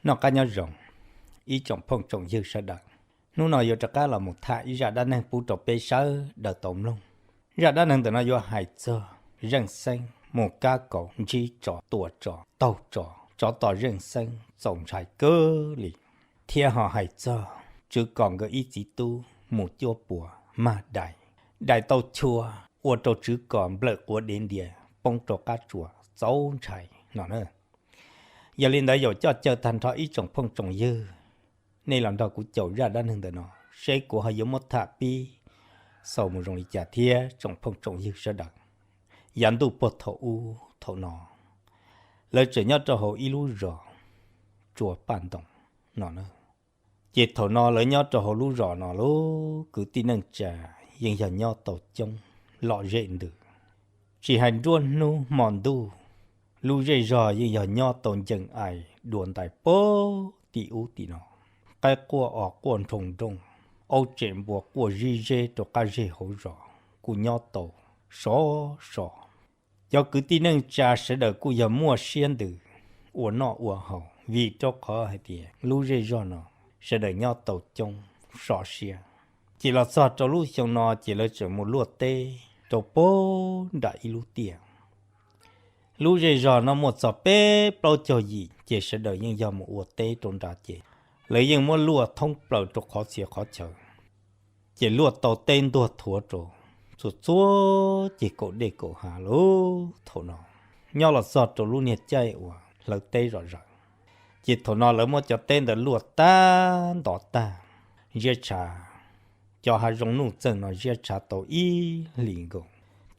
Noj qab nyob zoo ib tsoom phooj tsoom ywg sawv daws. Hnub no yuav rov qab los mus tham ib zaj dab neeg pub rau peb sawv daws tau mloog. Zaj dab neeg ntawm no yuav hais txog Zeej Xeeb mus kab kaus ntsib tsov tua tsov taug tsov, tsov tom Zeej Xeeb txaus ntshai kawg li, thiab ho hais txog Tswv Kos nkawd ib txiv tub mus cuab puas mag dais, dais tau chua ua rau Tswv Kos nplawm quav dev ntias poob rau qab tsuas txaus ntshai no na. Yog li ntawd yaum coj caw tag nrho ib tsoom phooj tsoom ywg, nej los nrog kuv caum zaj dab neeg ntawm no, seb kuv ho yuav muab tham pib xaus mus zoo li cas thiab tsoom phooj tsoom ywg sawv daws. Yav ntuj puag thaum ub thaum no, lawv tseem nyob rau hauv ib lub zos Tsua Paj Ntoo no na. Ces thaum no lawv nyob rau hauv lub zos no lub kwv tij neej tsa yeej yog nyob tau coob lom zem ntws. Tsis hais nruab hnub hmo ntuj, lub zej zog yeej yog nyob tau ncees ais dua ntais pog tim ub tim no, qaib quaj os quaj nroo nrooj, aub tsem npua quaj zib zeb rau qab zej hauv zos kuj nyob tau sov so. Cov kwv tij neej tsa sawv daws kuj yog muaj siab ntws ua noj ua haus vim rau qhov hais tias lub zej zog no sawv daws nyob tau coob sov siab. Ces los txog rau lub xyoo no ces lawv tseem mus luaj teb rau pag nram ib lub tiaj. Lub zej zog no muaj txog peb plaub caug yim ces sawv daws yeej yog mus ua teb rau nrad ces lawv yeej muab luaj thoob plaws rau qhov txhia qhov chaw. Ces luaj tau teb ntuag thuav rau txhua txhua ceg kaum dej kaum hav lub thaum no, nyob los txog rau lub niag caij uas hlawv teb zom zaws. Ces thaum no lawv muab cov teb ntawd luaj tag ntov tag, ziab tshav, cov hav zoov nuj txeeg no ziab tshav tau ib hlis nkaus,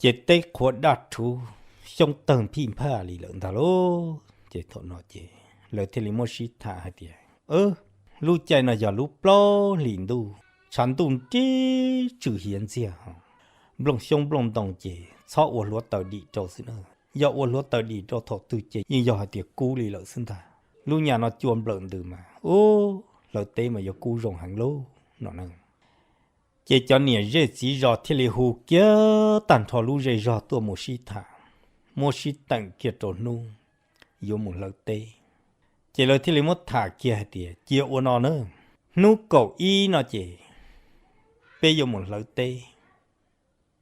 ces teb qhuav daj rhuv xyoob tawg phij nphaj li lawm ntag lauj. Ces thaum no ces lawv thiaj li muab sib tham hais tias, lub caij no yog lub plaub hlis ntuj, tshav ntuj nrib tsw hiav ntxiag, nplooj xyoob nplooj ntoo ces txhob ua hluav taws dim rau xwb na. Yog ua hluav taws dim rau thaum twg ces yeej yog hais tias kub li lawm xwb ntag. Lub nyam no cua nplawm ntws mas ub, hlawv teb mas yuav kub zoo heev lauj no na. Ces cov niam zej txiv zos thiaj li hu kiag tag nrho lub zej zog tuaj mus sib tham, muab sib teem kiag rau hnub yuav mus hlawv teb. Ces lawv thiaj li muab tham kiag hais tias cia ua no na, hnub kaum ib no ces peb yuav mus hlawv teb.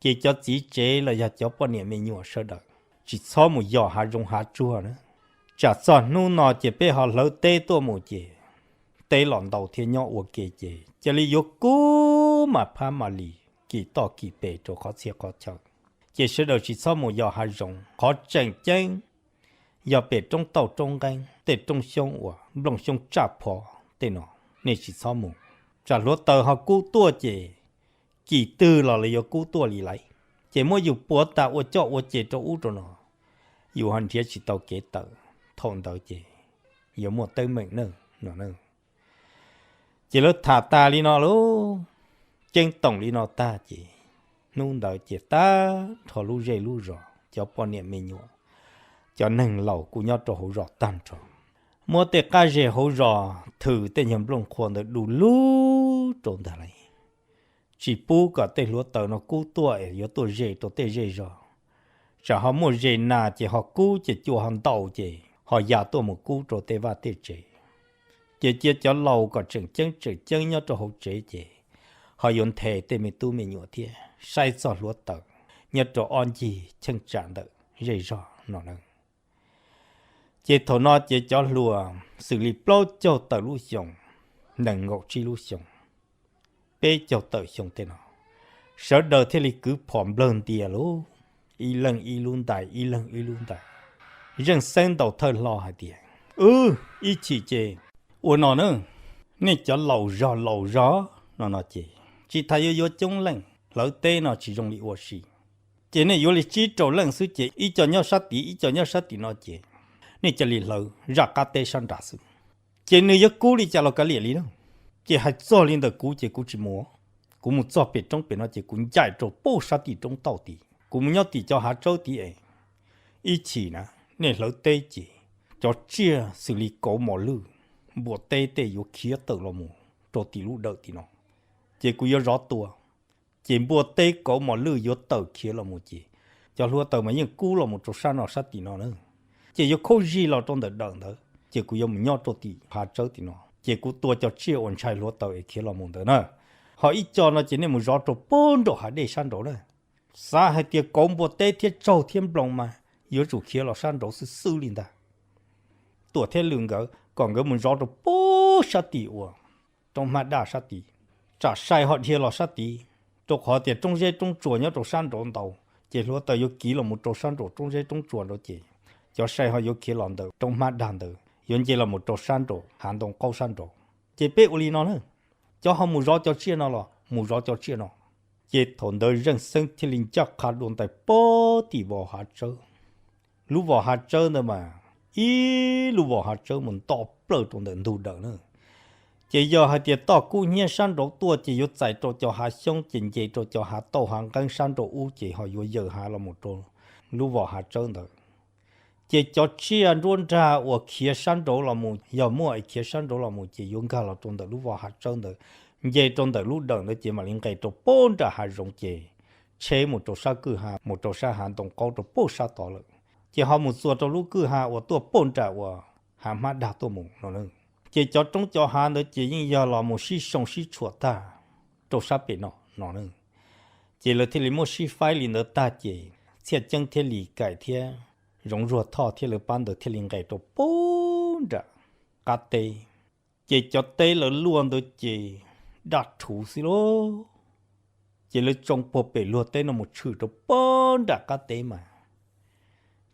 Ces cov txiv tsev los yog cov poj niam me nyuam sawv daws tsis txhob mus yos hav zoov hav tsuag na. Tsam txog hnub no ces peb ho hlawv teb tuaj mus ces teb los ntau thiab nyob ua ke ces cia li yuav kub mas phab mas li, kis toj kis pes rau qhov txhia qhov chaw. Ces sawv daws tsis txhob mus yos hav zoov, qhov tseem ceeb yog pem roob tauj roob nqeeb tej roob xyoob uas nplooj xyoob tsaj phom tej no, nej tsis txhob mus. Tsam hluav taws ho kub tuaj ces kis twg los lawv yuav kub tuaj li lawm. Ces muab yus puav tas ua coj ua ces rau ub rau no, yus ho nrhiav tsis tau kev tawm, thaum ntawd ces yuav muaj teeb meem na no. Ces lawv tham tas li no lauj, ceeb toom li no tag ces hnub ntawd ces tag nrho lub zej lub zos, cov poj niam me nyuam, cov neeg laus kuj nyob rau hauv zos tag nrho, muab tej qab zej hauv zos thwm tej nyuag nplooj qhuav ntawd du lug rau ntag lauj. Tsis pub kom tej hluav taws no kub tuaj es yuav tuaj ze rau tej zej zog. Tsam ho muaj ze nas ces ho kub ces cua ho ntau ces ho ya tuaj mus kub rau tej vaj tej tsev. Ces cia cov laus kom tseem ceeb tseem ceeb nyob rau hauv tsev ces ho yuav nthe tej me tub me nyuam thiab saib txog hluav taws nyob rau ob ncig cheeb tsam ntawm zej zog no na. Ces thaum no ces cov hluas xws li plaub caug tawm lub xyoo, nees nkaum tsib lub xyoo, peb caug tawm xyoo tej no, sawv daws thiaj li kwv phom nplawg ntias lauj, ib leeg ib lub ntais ib leeg ib lub ntais. Zeej Xeeb ntaus thawj hlo hais tias, Wb ib chim ces ua no na, nej cov laus zog laus zog no no ces tsis tas yuav yuav coob leej, hlawv teb no tsis zoo li ua si. Ces nej yuav li tsib rau leej xwb ces ib co nyob sab tid ib co nyob sab tim no ces nej cia li hlawv zaj qab teb sab nrad xwb. Ces nws yuav kub li cas los kav liam li na. Ces hais txog li ntawm kuv ces kuv tsis mus, kuv mus txog pem roob pem no ces kuv ncaim rau pem sab tim roob tauj tid, kuv mus nyob tim cov hav tsawb tid es. Ib chim na, nej hlawv teb ces cov tsiaj xws li kauv mos lwj, npua teb tej yuav khiav tawm los mus rau tim lub dawm tim no, ces kuv yuav zov tua. Ces npua teb kauv mos lwj yuav tawm khiav los mus ces cov hluav taws mas yeej kub los mus rau sab no sab tim no na, ces yuav khaub zig los rau ntawm dawm ntawd. ces kuv yuav mus nyob rau tim hav tsawb tim no, ces kuv tua cov tsiaj uas ntshai hluav taws es khiav los mus ntawd na. Ho ib co no ces nej mus zov rau pem nraum hav dej sab nraud na. Xav hais tias kauv, npua teb thiab tsaug thiab nploos mas yuav tsum khiav los sab nraud xwb xwb li ntag. Tuam thiab Lwm nkawd kom nkawd mus zov rau pem sab tim uas roob hmab daj sab tid, tsam sai ho dhia los sab tid, rau qhov tias roob zeb roob tsuas nyob rau sab nraud ntau, ces hluav taws yuav kiv los mus rau sab nraum roob zeb roob tsuas nraud ces cov sai ho yuav khiav los ntawm roob hmab daj ntawd, yuav nce los mus rau sab nraum hav ntoo qaub sab nraud. Ces peb ua li no na, cov ho mus zov cov tsiaj no los mus zov cov tsiaj no. Ces thaum ntawd Zeej Xeeb thiaj li ncaj qha dua ntais pem tim vos hav tsawb. Lub vos hav tsawb ntawd mas ib lub vos hav tsawb mus nto plaws rau ntawm ntug dawm na. Ces yog hais tias toj kub hnyiab sab nraud tuaj ces yuav txais rau cov hav xyoob ces nce rau cov hav tauj hav nqeeb sab nraud ub ces ho yuav yaws hav los mus rau lub vos hav tsawb ntawd. Ces cov tsiaj nruab nrag uas khiav sab nraud los mus, yog muaj es khiav sab nraud los mus ces yuav nkag los rau ntawm lub vos hav tsawb ntawd, nce rau ntawm lub dawm ntawd ces mam li nqes rau pem nram hav zoov ces tsheb mus rau sab kwj ha mus rau sab hav ntoo qaub rau pem sab tod lawm. Ces ho mus txuas rau lub kwj ha uas tuaj pem nram uas hav hmab daj tuaj mus no. Ces cov roob cov hav ntawd ces yeej yog los mus sib soo sib tshuam tag rau sab pem no no. Ces lawv thiaj li muab sib faib li ntawd tag ces Txhiaj Ceeb thiab Lis Kaim thiab Zoov Zuag Thoj thiab lawv pab ntawd thiaj li nqes rau pem nram qab teb. Ces cov teb lawv luaj ntawd ces daj rhuv xwb lauj. Ces lawv tsoo puag pem luag teb no mus tshwm rau pem nram qab teb mas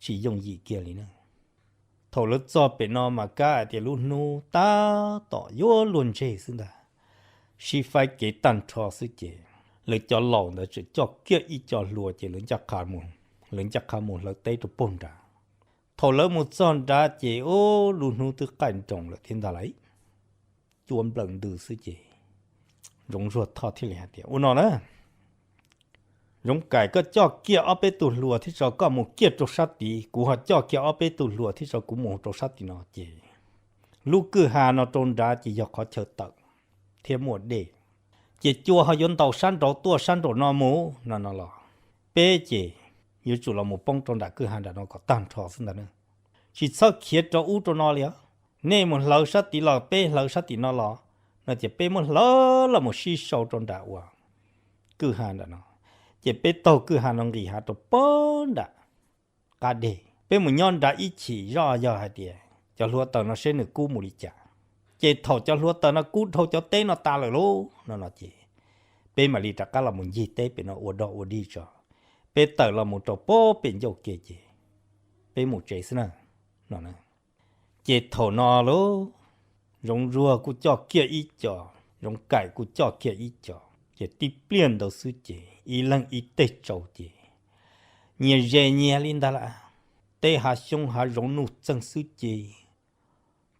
tsis yooj yim kiag li na. Thaum lawv txog pem no mas kav hais tias lub hnub tab tom yuav luag ntseg xwb ntag, sib faib kev tag nrho xwb ces lawv cov laus ntawd txawm coj kiag ib co hlua ces lawv ncaj qha mus hlawv teb rau pem nrad. Thaum lawv mus txog nrad ces ub lub hnub twb qaij nroos lawm thiab ntag lauj. Cua nplawm ntws xwb ces Zoov Zuag Thoj thiaj li hais tias, ua no na, Zoov Kaim, koj coj kiag ob peb tug hlua thiab tso koj mus kiag rau sab tid, kuv ho coj kiag ob peb tug hlua thiab tso kuv mus rau sab tim no ces lub kwj ha no rau nrad ces yog qhov chaw tawm thiab muaj dej. Ces cua ho yuav ntaus sab nraud tuaj sab nraum no mus no no los peb ces yuav tsum los mus poob rau nram kwj ha nram no kom tag nrho xwb ntag na. Tsis txhob khiav rau ub rau no li os. Nej mus hlawv sab tid los peb hlawv sab tim no los no ces peb muab hlawv los mus sib sau rau nram uas kwj ha nram no, ces peb taug kwj ha no nqis hav rau pem nram qab deg, peb mus nyob nrad ib chim zoj yog hais tias cov hluav taws no seb nws kub mus li cas. Ces thaum cov hluav taws no kub dhau cov teb no tas lawm lauj no no ces peb mam li rov qab los mus ncig teb pem no ua dog ua dig tso, peb tawm los mus rau pem ncauj ke ces peb mus tsev xwb na no. Ces thaum no lauj, Zoov Zuag kuj coj kiag ib co, Zoov Kaim kuj coj kiag ib co, ces tib pliag ntawd xwb ces ib leeg ib teg tsaus ces nyias ze nyias li ntag lauj. Teb hav xyoob hav zoov nuj txeeg xwb ces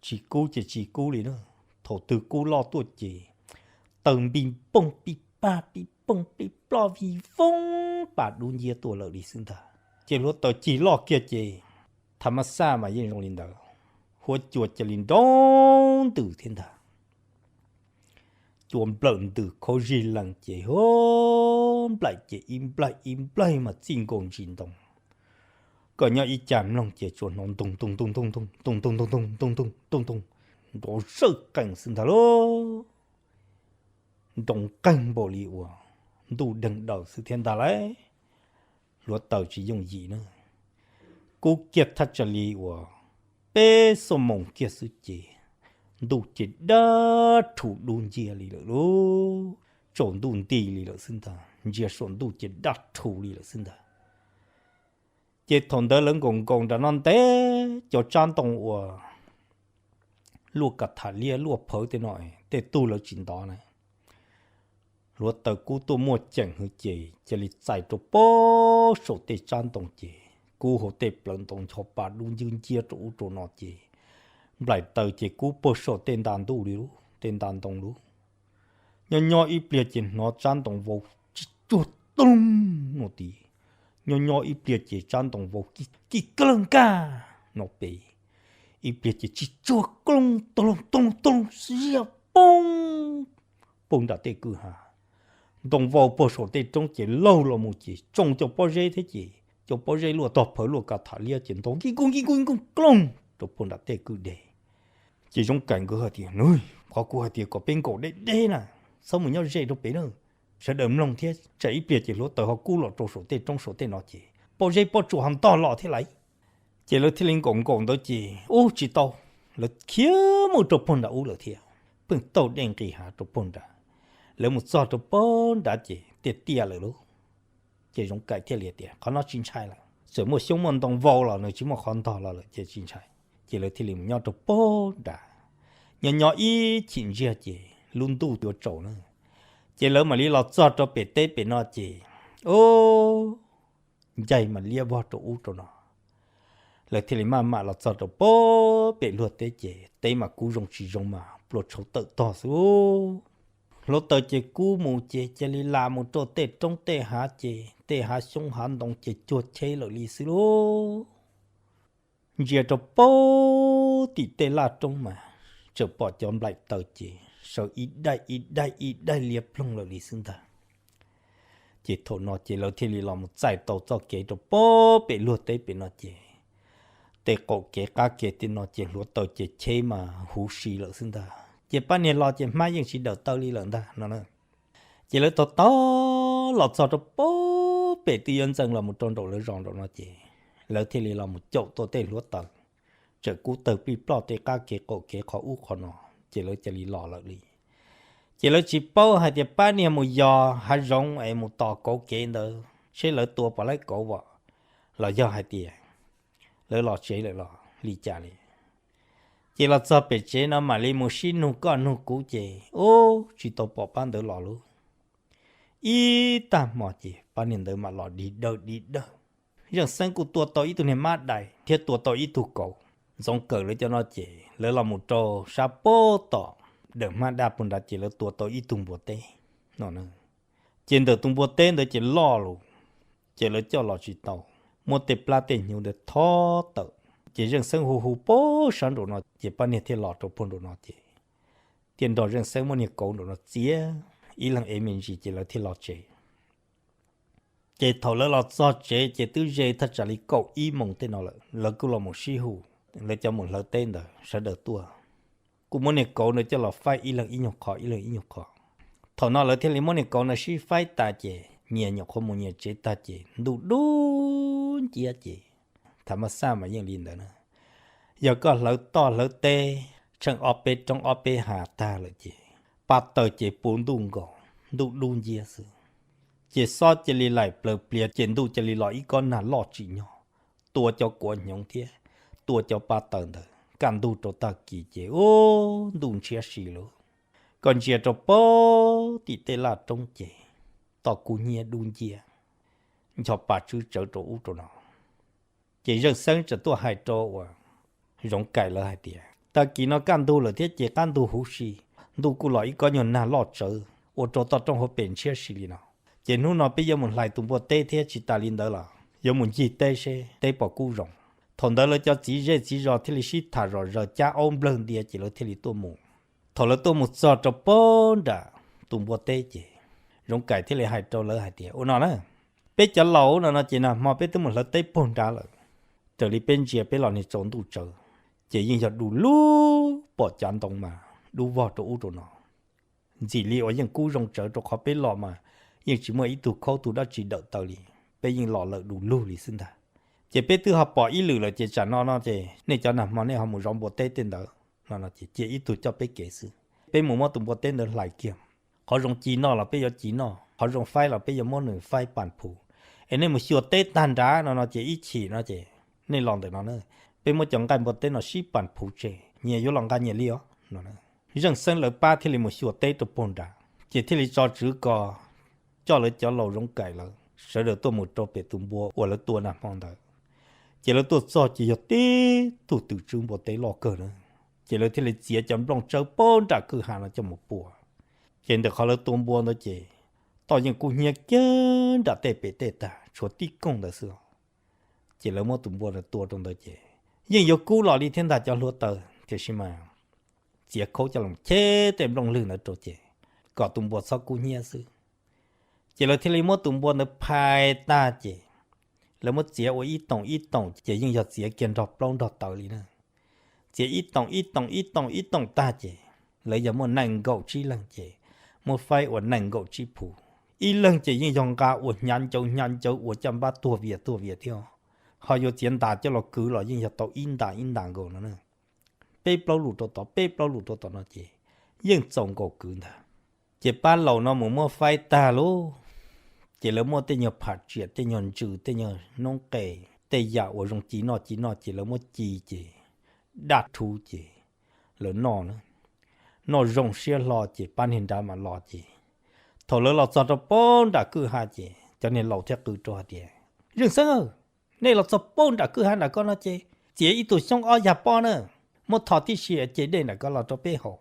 tsis kub ces tsis kub li na. Thaum twg kub loj tuaj ces taws npig pooj pij paj pij pooj pij ploj vij voog pas dub nciab tuaj lawm li xwb ntag. Ces hluav taws cig loj kiag ces tha mab xaj mas yeej zoo li ntawd, huab cua cia li nroo ntws thiab ntag. Cua nplawm ntws khaub zig lees ces hu nplaim ces ib nplaig ib nplaig mas txij nkaus ntsis ntoo. Koj nyob ib cag mloog ces tsuas hnov ntoog ntoog ntoog ntoog ntoog ntoog ntoog ntoog ntoog ntoog ntoog nrov zawj qees xwb ntag lauj. Nroo qeeg npaum li uas ntuj deeg daws xwb thiab ntag lauj. Hluav taws tsis yooj yim na, kub kiag thaj tsam li uas peb xuab moos kiag xwb ces ntuj ces daj rhuv dub nciab li lawm lauj. Tsaus ntuj nti li lawm xwb ntag, ntsia saum ntuj ces daj rhuv li lawm xwb ntag. Ces thaum ntawd lawv nkaum nkaus nram no ntev cov tsab ntoo uas luaj kas tham liab luaj phawv tej no, tej tug lawv tsis ntov na. Hluav taws kub tuaj muaj ceem hwv ces cia li txais rau pem saum tej tsab ntoo ces kub hauv tej plawv ntoo ncho pa dub nciab nciab rau ub rau no ces nplaim taws ces kub puag saum tej nta ntuj li lub tej nta ntoo lub. Nyob nyob ib pliag ces hnov tsab ntoo vau tsis tsuag toog no tid, nyob nyob ib pliag ces tsab ntoo vau kij kawg lawg nkag no pem, ib pliag ces tsis tsuag kloo toog loog toog loog toog loog ziaj poob, poob nram tej kwj ha. Ntoo vau puag saum tej roob ces laug los mus ces tsoo cov pob zeb thiab ces cov pob zeb luaj tog phawv luaj kas tham liab ces ntoo nkij nkuj nkij nkuj nkij nkuj kloog rau puag nram tej kwj deg. Ces Zoov Kaim nkawd hais tias, Nws, qhov kuv hais tias kom peb nkaum deb deb na, txhob mus nyob ze rau pem na, sawv daws mloog thiab tsam ib pliag ces hluav taws ho kub los rau saum tej roob saum tej no ces pob zeb pob tsuas ho ntog los thiab lauj. Ces lawv thiaj li nkaum nkaum ntawd ces ub tsis tau, lawv khiav mus rau puag nram ub lawm thiab, pheej taug dej nqis hav rau puag nrad. Lawv mus txog rau puag nrad ces tiaj tiaj lawm lauj. Ces Zoov Kaim thiaj li tias, Qhov no tsis ntshai lawm, txawm muaj xyoob muaj ntoo vau los nws tsis muaj qhov ntog los lawm ces tsis ntshai. Ces lawv thiaj li mus nyob rau puag nrad, nyob nyob ib chim ntsiag ces lub ntuj yuav tsaus na. Ces lawv mam li los txog rau pem teb pem no ces, o, ncaig mas liab vog rau ub rau no. Lawv thiaj li maj mam los txog rau puag pem luag teb ces teb mas kub zoo tsis zoo mas plua tshauv tawm tog xwb. Hluav taws ces kub mus ces cia li la mus rau tej roob tej hav ces tej hav xyoob hav ntoo ces cuag cheb lawm li xwb lauj. Ntsia rau puag tim tej laj roob mas tseem pom cov nplaim taws ces sawv ib daim ib daim ib daim liab ploog lawm li xwb ntag. Ces thaum no ces lawv thiaj li los mus txais tau txoj kev rau puag pem luag teb pem no ces tej qaum kev qab kev tej no ces hluav taws ces cheb mas huv si lawm xwb ntag. Ces pab niag los ces hmab yeej tsis dawm taw li lawm ntag no na. Ces lawv taug taug los txog rau puag pem twb yuav ntxeev los mus rau nraum lawv zos nraum no ces lawv thiaj li los mus caum tau tej hluav taws, tseem kub tawg plij ploj tej qab kev qaum kev qhov ub qhov no, ces lawv cia li los lawm li. Ces lawv tsis paub hais tias pab niag mus yos hav zoov es mus tos kauv kev ntawd seb lawv tua puas laib kauv as, los yog hais tias lawv los tsev lawm los li cas li. Ces los txog pem tsev no mam li mus sib nug koj nug kuv ces ub tsis tau pom pab ntawd los lauj. Ib tag hmo ces pab niag ntawd mam los dig dawj dig dawj. Zeej Xeeb kuj tua tau ib tug niag mab dais thiab tua tau ib tug kauv. Ntxoov Kawm lawv cov no ces lawv los mus rau sab puag tom dawm hmab daj puag nrad ces lawv tua tau ib tug npua teb no. Ces ntawm tus npua teb ntawd ces loj lus, ces lawv coj los tsis tau, muab tej plab tej hnyuv ntawd thob tawm. Ces Zeej Xeeb hu hu puag sab nraum no ces pab niag thiaj los rau puag nraum no ces thiaj nrog Zeej Xeeb muab niag kauv nraum no txiav ib leeg ev me ntsis ces lawv thiaj los tsev. Ces thaum lawv los txog tsev ces twb ze thaj tsam li kaum ib moos tej no lawm, lawv kuj los mus sib hu, lawv cov mus hlawv teb ntawd sawv daws tuaj, kuj muab niag kauv ntawd coj los faib ib leeg ib nyuag qho ib leeg ib nyuag qho. Thaum no lawv thiaj li muab niag kauv ntawd sib faib tas ces nyias nyuam qhuav mus nyias tsev tag ces ntuj dub nciab ces, thaum maj xaj mas yeej li ntawd na, yog koj hlawv toj hlawv teb tsheej ob peb roob ob peb hav tag lawm ces pab taws ces puv ntuj nkaus, ntuj dub nciab xwb. Ces xob cia li laim plaws pliav ces ntuj cia li los ib kob nag loj tsim nyog, tua cov kuav hnyuv thiab tua cov pab taws ntawd. Kaj ntug rau tag kis ces ub ntuj ntshiab si lawm. Koj ntsia rau puag tim tej laj roob ces toj kub hnyiab dub nciab, ncho pa tswb tsawv rau ub rau no. Ces Zeej Xeeb txawm tuaj hais rau uas Zoov Kaim lawv hais tias, Tag kis no kaj ntug lawm thiab ces qab ntug huv si, ntuj kuj los ib kob nyuag nag loj tsawv ua rau toj roob hauv pes ntshiab si li no. Ces hnub no peb yuav mus hlais tus npua teb thiab tsis tas li ntawd los yuav mus ncig teb seb teb puas kub zoo. Thaum ntawd lawv cov txiv zej txiv zos thiaj li sib tham zom zaws cab aub nplawg ntia ces lawv thiaj li tuaj mus. Thaum lawv tuaj mus txog rau puag nram tus npua teb ces Zoov Kaim thiaj li hais rau lawv hais tias, Ua no na, peb cov laus no no ces nag hmo peb twb mus hlawv teb puag nrad lawm, raws li peb ntsia peb los niag tsaus ntuj tsawv, ces yeej yog du lug pom cav ntoo mas dub vog rau ub rau no. Ntxim li uas yeej kub zoo tsawv rau qhov peb los mas yeej tsis muaj ib tug khaub tug dab tsi dawm taw li, peb yeej los lawm du lug li xwb ntag. Ces peb twb ho pom ib lwm lawm ces tsam no no ces nej cov nag hmo nej ho mus zov npua teb tej ntawd no no ces cia ib tug coj peb kev xwb. Peb mus muab tus npua teb ntawd hlais kiag, qhov zoo ci noj los peb yuav ci noj, qhov zoo faib los peb yuav muab nws faib pas phuv. Es nej mus xyuas teb tag nrad no no ces ib chim no ces nej los ntawm no na, peb muab cov nqaij npua teb no sib pas phuv tseg, nyias yuav los nqa nyias li os no. Zeej Xeeb lawv pab thiaj li mus xyuas teb rau puag nrad ces thiaj li tso tswv ko coj lawv cov laus Zoov Kaim lawv sawv daws tuaj mus rau pem tus npua uas lawv tua nag hmo ntawd. Ces lawv tuaj txog ces yog tib tug twm tswb npua teb loj kawg na. Ces lawv thiaj li txiav cov nplooj tsawb puag nram kwj ha no coj mus pua. Ces ntawm qhov lawv tua npua ntawd ces toj yeej kub hnyiab kiag nram tej pem tej tag tshuav tib koog ntawd xwb os. Ces lawv muab tus npua ntawd tua rau ntawd ces yeej yuav kub los li thiab ntag cov hluav taws, tiam sis mas txiav khaub coj los cheb tej nplooj lwg ntawd rau ces kom tus npua txhob kub hnyiab xwb. Ces lawv thiaj li muab tus npua ntawd phais tag ces lawv muab txiav ua ib toom ib toom ces yeej yog txiav kiag nrog plaub nrog taws li na. Txiav ib toom ib toom ib toom ib toom tag ces lawv yog muaj nees nkaum tsib leeg ces muab faib ua nees nkaum tsib phuv. Ib leeg ces yeej yog nqa ua hnyav ncawv hnyav ncawv ua caj npab tuag vias tuag vias thiab. Ho yuav txiav ntas coj los kwv los yeej yog tau ib ntas ib ntas nkaus no. Peb plaub lus rau tod peb plaub lus rau tom no ces yeej txaus nkaus kwv ntag. Ces pab laus no mus muab faib tag lauj, ces lawv muab tej nyuag pham tsiam tej nyuag ntsws tej nyuag noob qes tej yam uas zoo ci noj ci noj ces lawv muab ci ces daj rhuv ces lawv noj na. Noj zoo siab hlo ces pab niag nrad mam los ces thaum lawv los txog rau pab nram kwj ha ces cov niag laus thiaj qw rau hais tias, Zeej Xeeb, nej los txog pab nram kwj ha nram ko no ces txiav ib tug xyoob ob yag pob na, muab tho tib si ces dej nram ko los rau peb haus.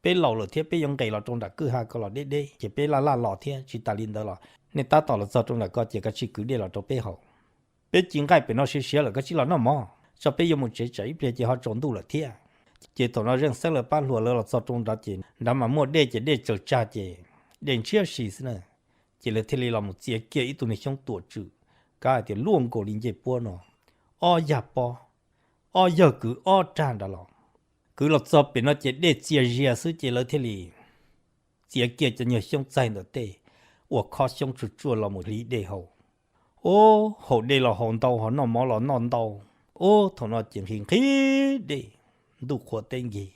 Peb laus lawm thiab peb yuav nqes los rau nram kwj ha ko los deb deb ces peb laj laj los thiab. Tsis tas li ntawd los nej tab tom los txog rau nram ko ces koj tsij kwv dej los rau peb haus. Peb ci nqaij pem no siav siav lawm koj tsij los noj mov tso peb yuav mus tsev tsam ib pliag ces ho tsaus ntuj lawm thiab. Ces thaum no Zeej Xeeb lawv pab hluas lawv los txog rau nrad ces nrad mas muaj dej ces dej tsaws tsag ces dej ntshiab si xwb na. Ces lawv thiaj li los mus txiav kiag ib tug niag xyoob tuam tswm, kav hais tias luaj nkaus li ncej puab no, ob yag pob, ob yawg kwv ob rag nrad los. Kwv los txog pem no ces dej txias zias xwb ces lawv thiaj li txiav kiag cov nyuag xyoob txaij ntawm tej uas khob xyoob tsuag tsuag los mus hliv dej haus. Ub, haus dej los haus ntau ho noj mov los noj ntau. Ub, thaum no ces nqhis nqhis dej, ntuj qhua teb nkig,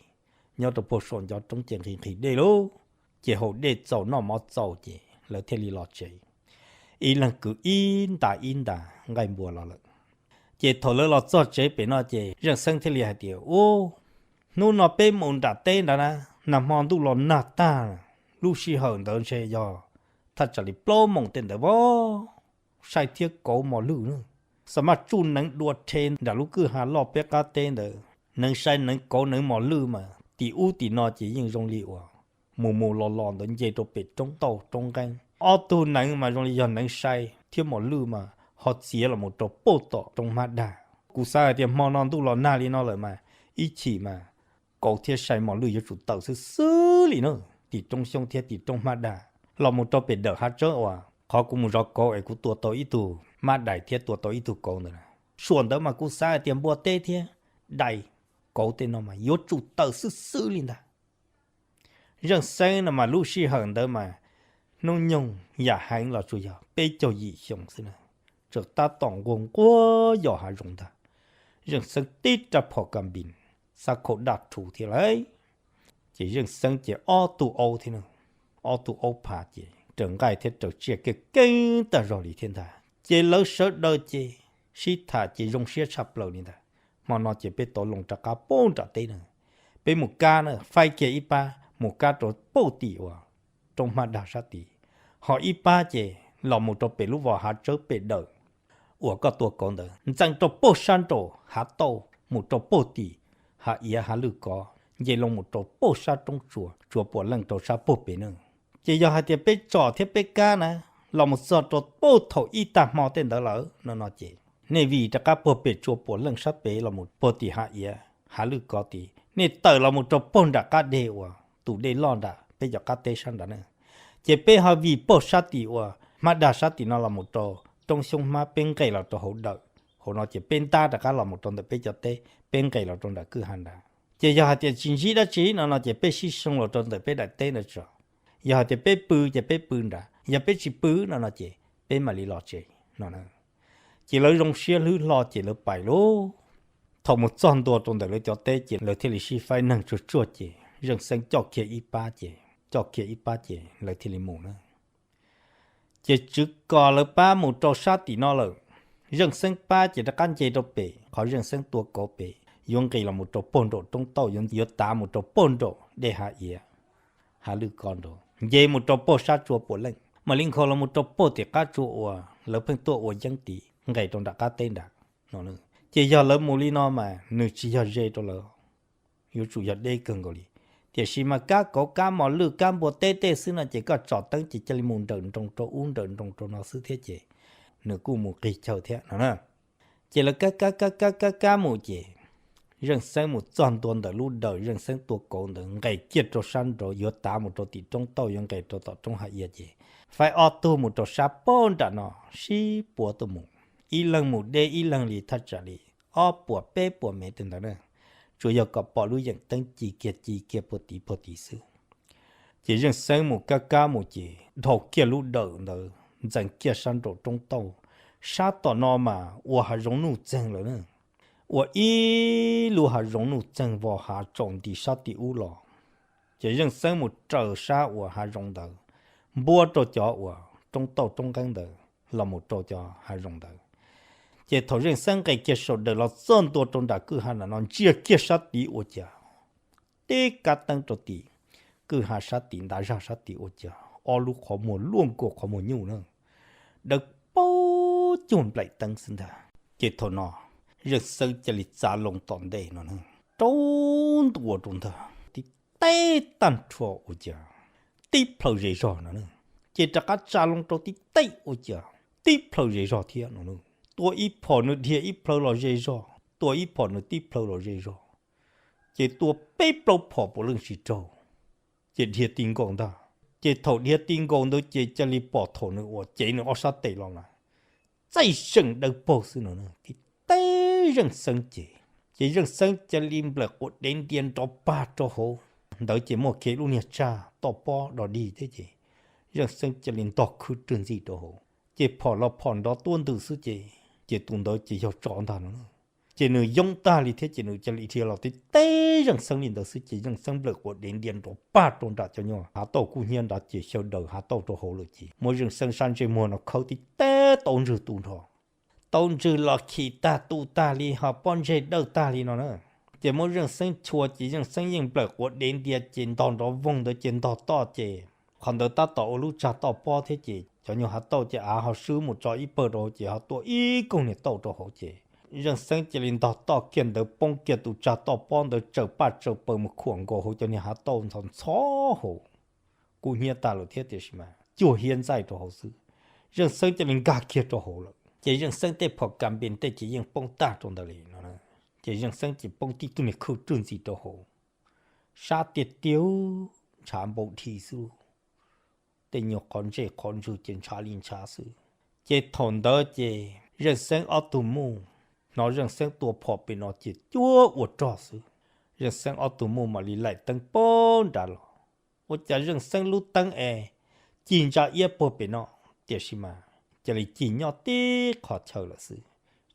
nyob rau puag saum ncov roob ces nqhis nqhis dej lauj. Ces haus dej txaus noj mov txaus ces lawv thiaj li los tsev. Ib leeg kwv ib ntas ib ntas nqaij npua los lawm. Ces thaum lawv los txog tsev pem no ces Zeej Xeeb thiaj li hais tias, Ub, hnub no peb mus nram teb nrad na, nag hmo ntuj los nag tag, lub sij hawm ntawd ntshe yog thaj tsam li plaub moos tej ntawd vov, sai thiab kauv mos lwj na. Xa maj tsuj neev dua rhe nram lub kwj ha loj peb qab teb ntawd, neev sai neev kauv neev mos lwj mas tim ub tim no ces yeej zoo li uas mus mus los los ntawd nce rau pem roob tauj roob nqeeb. Ob tug neev mas zoo li yog neev sai thiab mos lwj mas ho txiav los mus rau pem tom roob hmab dag. Kuv xav hais tias hmo no ntuj los nag li no lawm mas ib chim mas kauv thiab sai mos lwj yuav tsum tawm xwb xwb li na, tim roob xyoob thiab tim roob hmab dag los mus rau pem dawm hav tsawb uas qhov kuv mus zov kauv es kuv tua tau ib tug hmab dais thiab tua tau ib tug kauv ntawd. Suam ntawd mas kuv xav hais tias npua teb thiab dais kauv tej no mas yuav tsum tawm xwb xwb li ntag. Zeej Xeeb no mas lub sij hawm ntawd mas hnub nyoog yam heev los tsuas yog peb caug yim xyoo xwb na, tseem tab tom nquag nquag yos hav zoov ntag. Zeej Xeeb tib rab phom kas npis, xab khau daj rhuv thiab lauj. Ces Zeej Xeeb ces ob tug aub thiab na, ob tug aub phav ces raws nqaij thiab raws tsiaj keej keeb tag zog li thiab ntag. Ces lawv sawv daws ces sib tham ces zoo siab tshaj plaws li ntag. Hmo no ces peb tau loo rov qab pem nram teb na, peb mus kab na, faib kiag ib pab mus kab rau pem tim uas roob hmab dag sab tid, ho ib pab ces los mus rau pem lub vos hav tsawb pem dawm uas koj tua kauv ntawd, ntxeev rau pem sab nraum hav tauj mus rau pem tim hav iav hav lwj kov, nce loo mus rau pem sab roob tsua, tsua puas leej rau sab pem pem na. Ces yog hais tias peb tsom thiab peb kab na, los mus txog rau pem thaum ib tag hmo tej ntawd lawm no no ces nej vij rov qab puag pem tsua puas leej sab pem los mus puag tim hav iav hav lwj kov tid, nej tawm los mus rau pem nram qab deg uas tus dej loj nram peb cov qab teb sab nrad na. Ces peb ho vij pem sab tim uas hmab dag sab tim no los mus rau roob xyoob hmab, peb nqes los rau hauv dawm. Hauv no ces peb ntab rov qab los mus rau ntawm peb cov teb, peb nqes los rau nram kwj ha nrad. Ces yog hais tias tsis ntsib dab tsi no no ces peb sib soo los rau ntawm peb daim teb ntawd tso. Yog hais tias peb pw ces peb pw nrad, yog peb tsis pw no no ces peb mam li los tsev no na. Ces lawv zoo siab hlwb hlo ces lawv pais lauj. Thaum mus txog ntua rau ntawm lawv cov teb ces lawv thiaj li sib faib neeg tsuag tsuag ces Zeej Xeeb coj kiag ib pab ces, coj kiag ib pab ces lawv thiaj li mus na. Ces tswv kos lawv pab mus rau sab tim no lawm. Zeej Xeeb pab ces rov qab nce rau pem qhov Zeej Xeeb tua kauv pem, yuav nqis los mus rau pem nraum roob tauj, yuav tav mus rau pem nraum dej hav iav hav lwj kov nraud, nce mus rau pem sab tsua puas leej, mam li nkhaus los mus rau pem tim qab tsua uas lawv pheej tuaj ua yeeb tid nqes rau nram qab teb nrad no. Ces yog lawv mus li no mas nws tsis yog ze rau lawv, yuav tsum yog deb kawg nkaus li. Tiam sis mas kab kauv kab mos lwj kab npua teb tej xwb no ces koj tsom teeb ces cia li mus nrawm nroos rau ub nrawm nroos rau no xwb thiab ces nws kuj mus qig chaw thiab no na. Ces lawv kab kab kab kab kab kab mus ces Zeej Xeeb mus txog ntua ntawm lub dawm Zeej Xeeb tua kauv ntawd, nqes kiag rau sab nraud yuav tav mus rau tim roob tauj, yuav nqes rau tom roob hav iav ces faib ob tug mus rau sab pem nram no sib puav tuaj mus, ib leeg mus deb ib leeg li thaj tsam li ob puas peb puas mev tej ntawd na. tsuas yog kom pom lub yeem teeb ci kiag ci kiag puag tid puag tid xwb. Ces Zeej Xeeb mus kab kab mus ces dhau kiag lub dawm ntawd ntxeev kiag sab nraum roob tauj, sab tom no mas ua hav zoov nuj txeeg lawm na, ua ib lub hav zoov nuj txeeg vos hav tsaus nti sab tim ub los. Ces Zeej Xeeb mus raws sab uas hav zoov ntawd, npuab rau cov uas roob tauj roob nqeeb ntawd los mus rau cov hav zoov ntawd. Ces thaum Zeej Xeeb nqes kiag saum dawm los txog ntua rau nram kwj ha nram no ntsia kiag sab tid ua cas tib kab teeb rau tim kwj ha sab tid ntav zag sab tid ua cas ob lub qhov muag luaj nkaus qhov muag nyuj na, dawb paug cuag nplaim teeb xwb ntag. Ces thaum no Zeej Xeeb cia li txav loo tom ntej no na, rau ntua rau ntag tib teb tag nrho ua cas tib plhaw ze zog no na. Ces rov qab tsa loo rau tib teb ua cas tib plhaw ze zog thiab no na. Tua ib phom nws dhia ib plhaw los ze zog, tua ib phom nws tib plhaw los ze zog. Ces tua peb plaub phom puav leej tsis raug, ces dhia ti nkaus ntag. Ces thaum dhia ti nkaus ntawd ces cia li pom thaum nws ua cev nws ob sab tes los lawm, txaij zeem dawb paug xwb no na. Tib teb Zeej Xeeb ces, ces Zeej Xeeb cia li nplawm quav dev ntia nrov pag rau hauv ntawd ces muaj kiag lub niag tsag toj pob dog dig thiab ces Zeej Xeeb cia li ntog khwb rwg ntxig rau hauv. Ces phom los phom nrov tuab ntws xwb ces, ces tus ntawd ces yog tsov ntag no na. Ces nws yoob tag li thiab ces nws cia li dhia los tib teb Zeej Xeeb li ntawd xwb ces Zeej Xeeb nplawm quav dev ntia nrov pag rau nram cov nyuag hav tauj kub hnyiab nrad ces xyaw daws hav tauj rau hauv lawm ces muab Zeej Xeeb sab ntsej muag no khawb tib teb taub ntswg tu nrho. Taub ntswg los khim tag tu tag li ho pob ntseg dawj tag li no na. Ces muab Zeej Xeeb chua ces Zeej Xeeb yeej nplawm quav dev ntia ces ntog nrov voog ntawd ces ntog toj ces qhov ntawd tab tom ua lub tsag toj pob thiab ces cov nyuag hav tauj ces av ho swb mus tso ib pawg rau hauv ces ho tuaj ib koog niag tauj rau hauv ces Zeej Xeeb cia li ntog toj kiag ntawd poob kiag tus tsag toj pob ntawd tsaws paj tsaws paws mus khuam nkaus hauv cov niag hav tauj ntxhov ntxhov hauv. Kub hnyiab tag lawm thiab tiam sis mas cuag hiab ntxaij rau hauv xwb. Zeej Xeeb cia li nkag kiag rau hauv lawm ces Zeej Xeeb tej phom kas npe ntej ces yeej poob tag rau ntawd li no. Ces Zeej Xeeb ces poob tib tug niag khwj rwg ntxig rau hauv, sab tiag tiag, ntshav npau dhi xwb, tej nyuag qhov ntsej qhov ntswg ces ntshav li ntshav xwb. Ces thaum ntawd ces Zeej Xeeb ob tug muj hnov Zeej Xeeb tua phom pem no ces cuag ua rog xwb. Zeej Xeeb ob tug muj mam li laim teeb poob nrad los. Ua cas Zeej Xeeb lub teeb es ci ntsa iab puag pem no, tiam sis mas cia li ci nyob tib qhov chaw lawm xwb,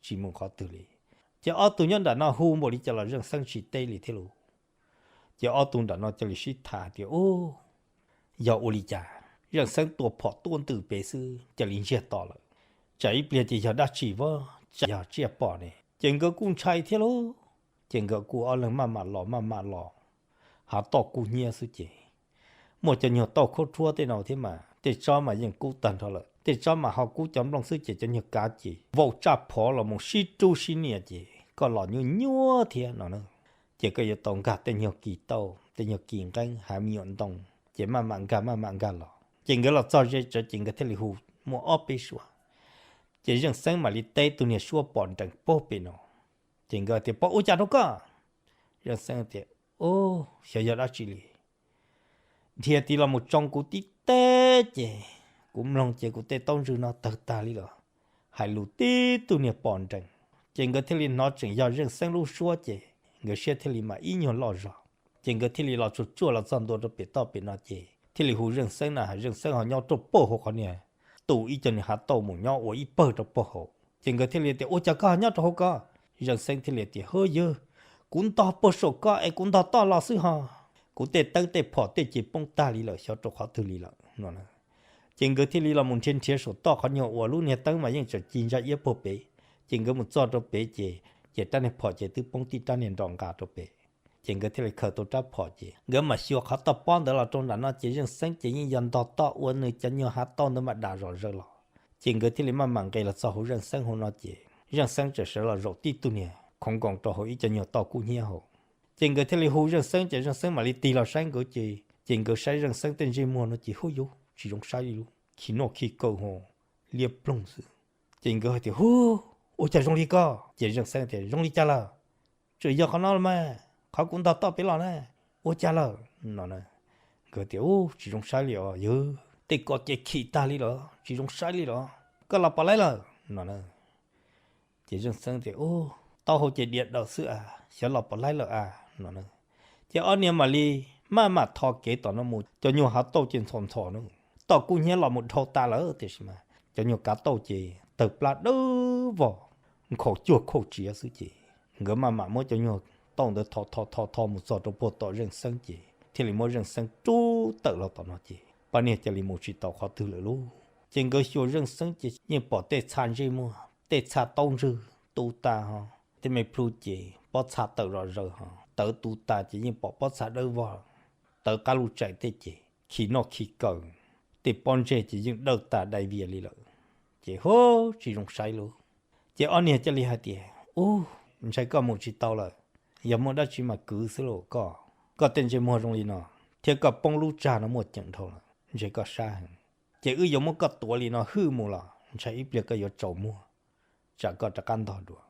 tsis mus qhov twg li. Ces ob tug nyob nram no hu npaum li cas los Zeej Xeeb tsis teb li thiab lauj. Ces ob tug nram no cia li sib tham tias, Ub, yog ua li cas Zeej Xeeb tua phom tuaj ntws pem xwb cia li ntsiag to lawm? Tsam ib pliag ces yog dab tsi, vaj tsam yog tsiaj pom ne. Ces nkawd kuj ntshai thiab lauj. Ces nkawd kuj ob leeg maj mam los maj mam los, hav toj kub hnyiab xwb ces muaj cov nyuag tauj khaub rhuab tej no thiab mas tej tsob mas yeej kub tag nrho lawm, tej tsob mas ho kub cov nplooj xwb ces cov nyuag kav ces vau tsaj phov los mus sib rub sib nias ces koj los nyuaj nyuaj thiab no na. Ces koj yuav tau nkag tej nyuag kis tauj, tej nyuag kis nqeeb, hav me nyuam ntoo, ces maj mam nkag maj mam nkag los. Ces nkawd los txog ze tsawv ces nkawd thiaj li hu muaj ob peb suab. Ces Zeej Xeeb mam li teb tus niag suab pom nrees puag pem no. Ces nkawd tias, Pom ua cas rau koj? Zeej Xeeb tias, Ub, xyov yog dab tsi li, dhia tiv los mus tsoo kuv tib teb ces kuv mloog ces kuv tej taub ntswg no tawg tag li los, hais lus tib tug niag pom nrees. Ces nkawd thiaj li hnov tseem yog Zeej Xeeb lub suab ces nkawd siab thiaj li mam ib nyuag loj zog. Ces nkawd thiaj li los tsuag tsuag los txog ntua rau pem toj pem no ces thiaj li hu Zeej Xeeb na, Zeej Xeeb ho nyob rau puag hauv qhov niag, tu ib co niag hav tauj mus nyob ua ib pawg rau puag hauv. Ces nkawd thiaj li tias, Ua cas koj nyob rau hauv ko? Zeej Xeeb thiaj li tias, Hwb yawg, kuv ntog puag saum ko es kuv ntog toj los xwb ho, kuv tej teeb tej phom tej ces poob tag li lawm, xyov rau qhov twg li lawm no. Ces nkawd thiaj li los mus nrhiav nrhiav saum toj qhov nyuag uas lub niag teeb mas yeej tseem ci ntsa iab puag pem. Ces nkawd mus txog rau pem ces, ces rab niag phom ces twb poob tib rab niag nrom nqa rau pem. Ces nkawd thiaj li khaws tau rab phom ces nkawd mam xyuas qhov toj pob ntawd los rau nram no ces Zeej Xeeb ces yeej yog ntog toj ua nws cov nyuag hav tauj ntawd mam dam zom zaws los. Ces nkawd thiaj li maj mam nqes los txog hauv Zeej Xeeb hauv no ces Zeej Xeeb tseem sawv los zaum tib tug niag khoov nkoos rau hauv ib co nyuag toj kub hnyiab hauv. Ces nkawd thiaj li hu Zeej Xeeb ces Zeej Xeeb mam li tig los saib nkawd ces, ces nkawd saib Zeej Xeeb tej ntsej muag no ces, Hub yus, tsis zoo saib li lub, khi noj khi kaw ho liab ploog xwb. Ces nkawd hais tias, Hub, ua cas zoo li ko? Ces Zeej Xeeb tias, Zoo li cas lawm? Tseem yog qhov no los mas, qhov kuv ntog toj pem los na, ua cas lawm no? Nkawd tias, Ub, tsis zoo saib li os yawg, tej ko ces khim tag li los tsis zoo saib li los, koj los pom lawm no. Ces Zeej Xeeb tias, Ub, taub hau ces diam dawm xwb a, xyov los puas laib lawm a no. Ces ob niag mam li maj mam tho kev tom no mus, cov nyuag hav tauj ces ntxhov ntxhov na, toj kub hnyiab los mus dhau tas lawm tiam sis mas cov nyuag kav tauj ces tawg plab dawb vog, nkhaus cuag khauj tsiav xwb ces nkawd maj mam muab cov nyuag tauj ntawd tho tho tho tho mus txog rau puag tom Zeej Xeeb ces thiaj li muab Zeej Xeeb rub tawm los tom no ces pab niag cia li mus tsis tau qhov twg lawm lauj. Ces nkawd xyuas Zeej Xeeb ces yeej pom tej txha ntsej muag, tej txha taub ntswg tu tas ho, tej me plhu ces pob txha tawm zom zaws ho, tawv tu tas ces yeej pom pob txha dawb vog, tawv qab lub tsaim tej ces khi noj khi kaw, tej pob ntseg ces yeej dawj tas dai vias li lawm. Ces hu, tsis zoo saib lauj. Ces ob niag cia li hais tias, Ub, ntshai koj mus tsis tau lawm, yog muaj dab tsi mas kwv xwb lauj koj. Koj tej ntsej muag zoo li no, thiab koj poob lub tsag no muaj ceem dhau lawm, ntshe koj sab heev. Ces wb yuav muab koj tuav li no hwj mus los ntshai ib pliag koj yuav tsaus muag, tsam koj rov qab ntog dua.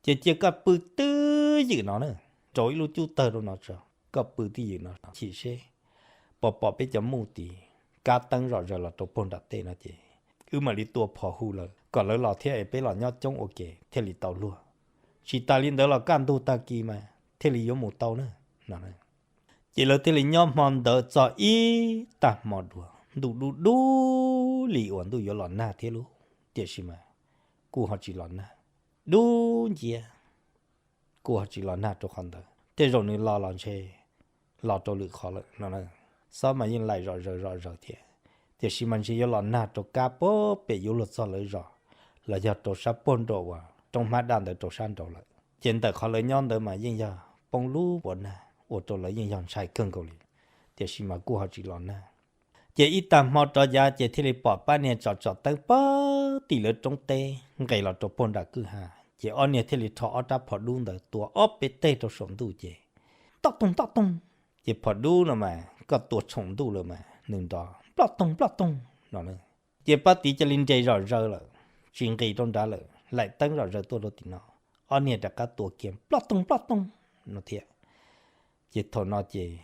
Ces cia koj pw twj ywm no na, rau ib lub cub tawg rau no tso, koj pw twj ywm no chim seb puas pom peb cov muj tid kab teeb zom zaws los rau puag nram tej no ces wb mam li tua phom hu lawv kom lawv los thiab es peb los nyob coob ua ke thiaj li tau luag. Tsis tas li ntawd los kaj ntug tag kis mas thiaj li yuav mus tau na no. Ces lawv thiaj li nyob hmo ntawd txog ib tag hmo dua, ntuj dub dub li uas ntuj yuav los nag thiab lauj, tiam sis mas kuj ho tsis los nag, dub nciab, kuj ho tsis los nag rau qhov ntawd. Tej zaum nws los los ntshe los rau lwm qhov lawm no. Xob mas yeej laim zom zaws zom zaws thiab, tiam sis mas ntshe yuav los nag rau kab puag pem yuav luag txog lawv zos los yog rau sab puag nraum uas roob hmab daj ntawd rau sab nraud lawm. Ces ntawm qhov lawv nyob ntawd mas yeej yog poob lub npua nag ua rau lawv yeej yog ntshai kawg nkaus li, tiam sis mas kuj ho tsis los nag. Ces ib tag hmo rov yav ces thiaj li pom pab niag tsom tsom teeb puag tim lawv roob teb nqes los rau puag nram kwj ha, ces ob niag thiaj li rho ob rab phom dub ntawd tua ob peb teg rau saum ntuj ces ntob toog ntob toog. Ces phom dub no mas koj tua tshoom ntuj lawm mas nws nrov nploj toog nploj toog no na. Ces pab tid cia li nres zom zaws lawm, tsis nqis rau nrad lawm, laim teeb zom zaws tuaj rau tim no, ob niag rov qab tua kiag nploj toog nploj toog no thiab. Ces thaum no ces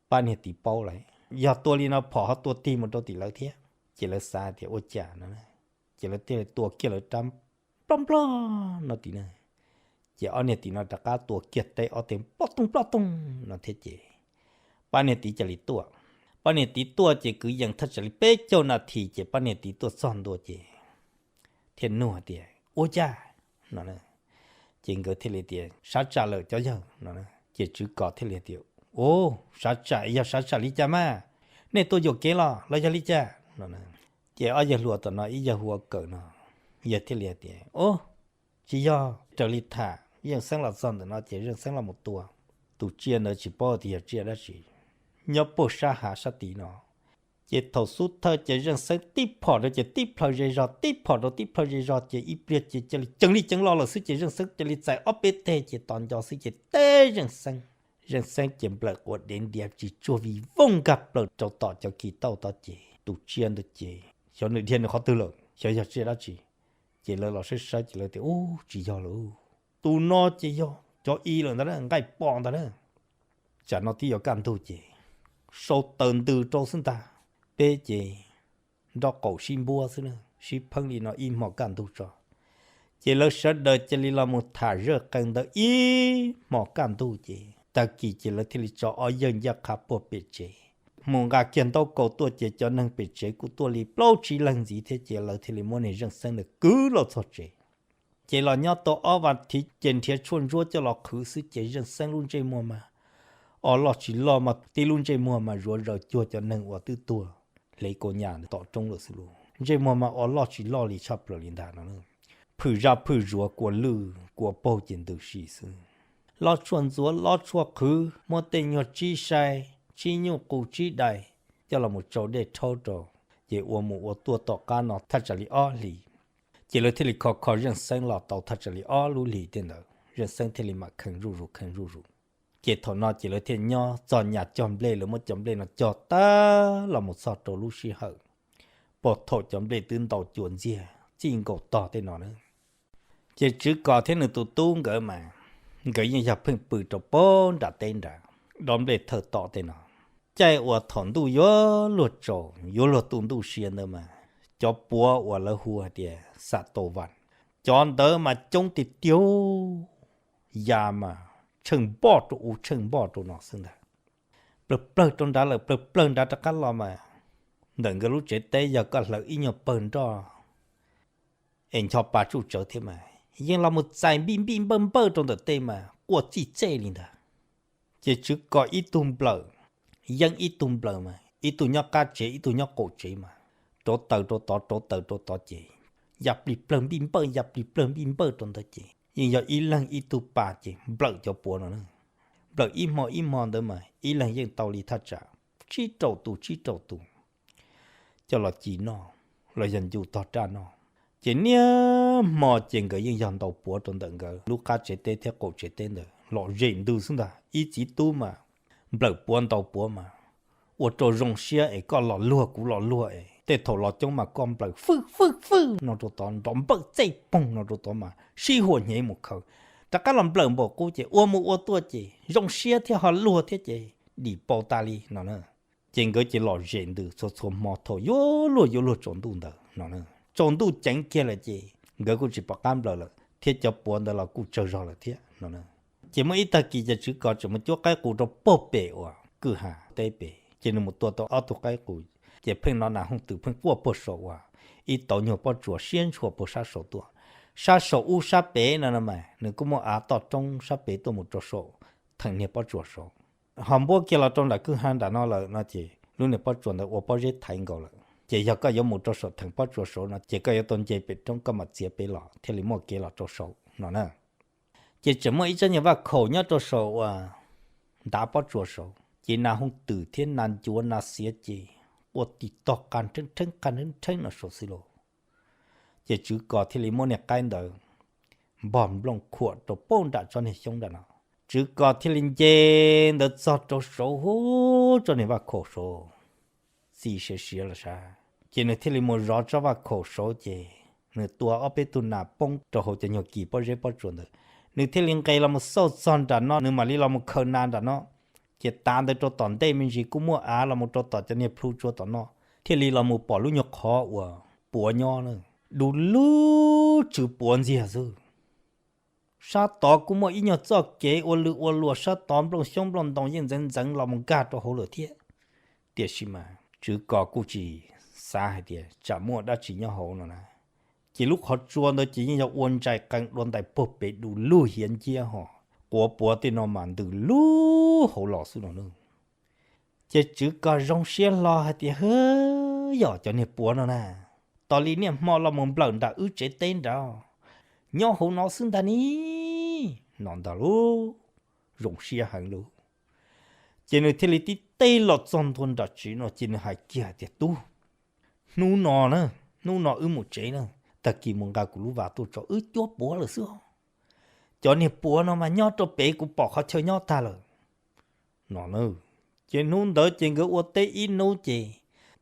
pab niag tid paub lawm, yog tua li no phom ho tua tig mus rau tim lawv thiab. Ces lawv xav tias ua cas no, ces lawv thiaj li tua kiag lawv rab nploj nploj no tim no. Ces ob niag tim no rov qab tua kiag teb ob teg nploj toog nploj toog no thiab ces pab niag tid cia li tuaj. Pab niag tid tuaj ces kwv yees thaj tsam li peb caug nas this ces pab niag tid tuaj txog ntua ces thiaj nug hais tias ua cas no. Ces nkawd thiaj li tias sab tsam lawm cov yawg no. Ces tswv kos thiaj li tias u, sab tsam yog sab tsam li cas mas, nej tuaj yuam kev los los yog li cas no. Ces ob yawg hluas tom no ib yawg hu ua Kawm no, yawg thiaj li hais tias u, tsis yog, raws li tham Zeej Xeeb los txog ntawm no ces Zeej Xeeb los mus tua tus tsiaj ntawd tsis paub tias yog tsiaj dab tsi, nyob puag sab hav sab tid no. Ces thaum xub thawj ces Zeej Xeeb tib phom rau ces tib plhaw ze zog, tib phom rau tib plhaw ze zog ces ib pliag ces cia li ceev li ceev los lawm xwb ces Zeej Xeeb cia li txais ob peb teg ces tos nco xwb ces teb Zeej Xeeb. Zeej Xeeb ces nplawm quav dev ntiav tsis tsuag vij vooj nkag plaws rau tom cov kis tauj tod ces tus tsiaj ntawd ces xyov nws dhia nws qhov twg lawm, xyov yog tsiaj dab tsi. Ces lawv los saib saib ces lawv tias u, tsis yog lawm, tus no ces yog cov i lawm ntag, nqaij pom ntag na. Tsam no twb yuav kaj ntug ces sau taws ntws rau xwb ntag, peb ces nrov qaum sib npuab xwb na, sib pheeb li no ib hmo kaj ntug tso. Ces lawv sawv daws cia li los mus tham zawj qee ntawd ib hmo kaj ntug ces tag kis ces lawv thiaj li tso ob yawg ncaj qha puag pem tsev mus nqa kiag ntaub kaus tuaj ces cov neeg pem tsev kuj tuaj li plaub tsib leeg ntxiv thiab ces lawv thiaj li muab niag Zeej Xeeb ntawd kwv los txog tsev. Ces los nyob tau ob vas thiv ces nrhiav tshuaj ntsuab coj los qhwv xwb ces Zeej Xeeb lub ntsej muag mas o loj tsis loj mas tib lub ntsej muag mas zuav zaws cuag cov neeg uas twb tuag hle kaus nyas tom roob lawm xwb lauj. Ntsej muag mas o loj tsis loj li tshaj plaws li ntag no. Phwm zaj phwm zuav kua lwj kua paug ces ntws si xwb. Lob tshuaj ntxuav lob tshuaj qhwv, muab tej nyuag tsib sai, tsib nyuj qus tsib dais coj los mus tsau dej rhaub rau, ces ua mus ua tuaj tom qab no thaj tsam li ob hlis. Ces lawv thiaj li kho kho Zeej Xeeb los tau thaj tsam li ob lub hlis tej ntawd Zeej Xeeb thiaj li mam kheev zuj zus kheev zuj zus. Ces thaum no ces lawv thiaj nyob txog nyas cog nplej, lawv muab cov nplej no cog tag los mus txog rau lub sij hawm puag thaum cov nplej twb ntau cua ntxiag txij nkaus tog tej no na. Ces Tswv Kos thiab nws tus tub nkawd mas nkawd yeej yog pheej pw rau puag nram teb nrad, dob nplej thawj tom tej no. Caij uas thaum ntuj yuav luag tsaus yuav luag tu ntuj sia ntawd mas cov puav uas lawv hu hais tias xav tau vas, Cov ntawd mas coob tiag tiag, ya mas tsheej npoj rau ub tsheej npoj rau no xwb ntag. Plawg plawg rau nrad lawm plawg plawg nrad rov qab los mas, ntawm nkawd lub tsev teb yog koj hlawv ib nyuag pawg nroj es ncho pa tsuj tsawv thiab mas yeej los mus txais npij npij npawj npawj rau ntawm tej mas quaj txij txej li ntag. Ces Tswv Kos ib tug nplawm, Yeeb ib tug nplawm mas ib tug nyob qab tsev ib tug nyob qaum tsev mas, rauv taws rau tod rauv taws rau tod ces ya plig plawg npij npawj ya plig plawg npij npawj rau ntawd ces yeej yog ib leeg ib tug pa ces nplawm cov puav no na. Nplawm ib hmo ib hmo ntawd mas ib leeg yeej tau li thaj tsam tsib rau tus tsib rau tus coj los ci noj los yog ncu tog raj noj. Ces niaj hmo ces nkawd yeej yog ntaus puav rau ntawm nkawd lub qab tsev teb thiab qaum tsev teb ntawd lom zem ntws xwb ntag. Ib txiv tub mas nplawm puav ntaus puav mas ua rau zoo siab es koj los luag kuv los luag es tej thaum los coob mas koj nplawm fwj fwj fwj no rau tod nrov npawj txej poog no rau tod mas sib huam hnyev mus khaws. Rov qab los nplawm npaum qub ces ua mus ua tuaj ces zoo siab thiab ho luag thiab ces dim paus tas li no na. Ces nkawd ces lom zem ntws txhua txhua hmo thaum yuav luag yuav luag tsaus ntuj ntawd no. Tsaus ntuj ceev kiag lawm ces nkawd kuj tsis pom qab nplawm lawm thiab cov puav ntawd los kuj tsawg zog lawm thiab no. Ces muaj ib tag kis ces Tswv Kos tseem mus cuab qaib qus rau puag pem uas kwj ha teb pem ces nws mus tua tau ob tug qaib qus. Ces pheej hnov nas hooj twm pheej quaj puag saum uas ib tauv nyuag pob tsuas siab ntshua puag sab saud tuaj. Sab saum ub sab pem no no mas nws kuj muaj av toj roob sab pem tuaj mus rau saum theem niag pob tsuas saud. Ho npuab kiag los rau nram kwj ha nram no lawm no ces lub niag pob tsuas ntawd ua pob zeb thaiv nkaus lawm ces yog koj yuav mus rau saum theem pob tsuas saud no ces koj yuav tau nce pem roob koj mam txiav pem los thiaj li muaj kev los rau saud no na. Ces tseem muaj ib tsob niag vaj khaum nyob rau saum uas ntav pob tsuas saud ces nas hooj twm thiab nas ncuav nas xiav ces quaj tig tog qas rheeb rheeb qas rheeb rheeb no saud xwb lauj. Ces Tswv Kos thiaj li muab niag qaib ntawd npog nplooj khuam rau puag nram tsob niag xyoob nram no. Tswv Kos thiaj li nce ntawd txog rau saud hu tsob niag vaj khaum saud, txi siav siav los sav ces nws thiaj li mus zov tsob vaj khaum saud ces nws tua ob peb tug nas poob rau hauv cov nyuag kis pob zeb pob tsuas ntawd. Nws thiaj li nqes los mus xauj txog nram no nws mam li los mus khaws nas nram no. Ces tav ntawd rau tom ntej me ntsis kuj muaj av los mus rau tom cov niag plhu tsua tom no, thiaj li los mus pom lub nyuag qhov uas puav nyob na, du lug tswv puav ntxiag xwb. Sab tod kuj muaj ib nyuag txoj kev ua lwj ua luas sab tod nplooj xyoob nplooj ntoo yeej ntxeev ntxeev los mus nkag rau hauv lawm thiab. Tiam sis mas Tswv Kos kuj tsis xav hais tias tsam muaj dab tsi nyob hauv no na. Ces lub qhov tsua ntawd ces yeej yog ua ntsais qees dua ntais puag pem du lug hiav nciab ho quav puav tej no mas ntws lug hauv los xwb no na. Ces Tswv Kos zoo siab hlo hais tias, Hwb, yog cov niag puav no na, tos li niaj hmo los mus nplawm nram wb tsev teb nrad, nyob hauv no xwb ntag ni, no ntag lauj. Zoo siab heev lauj. Ces nws thiaj li tib teg los txog ntua nram tsev no ces nws hais kiag hais tias, Tub, hnub no na, hnub no wb mus tsev na, tag kis mus nqa kuv lub vas tuaj tso, wb cuab puav lawm xwb os. Cov niag puav no mas nyob rau pem kuv pom qhov chaw nyob tag lawm, no na. Ces hnub ntawd ces nkawd ua teb ib hnub ces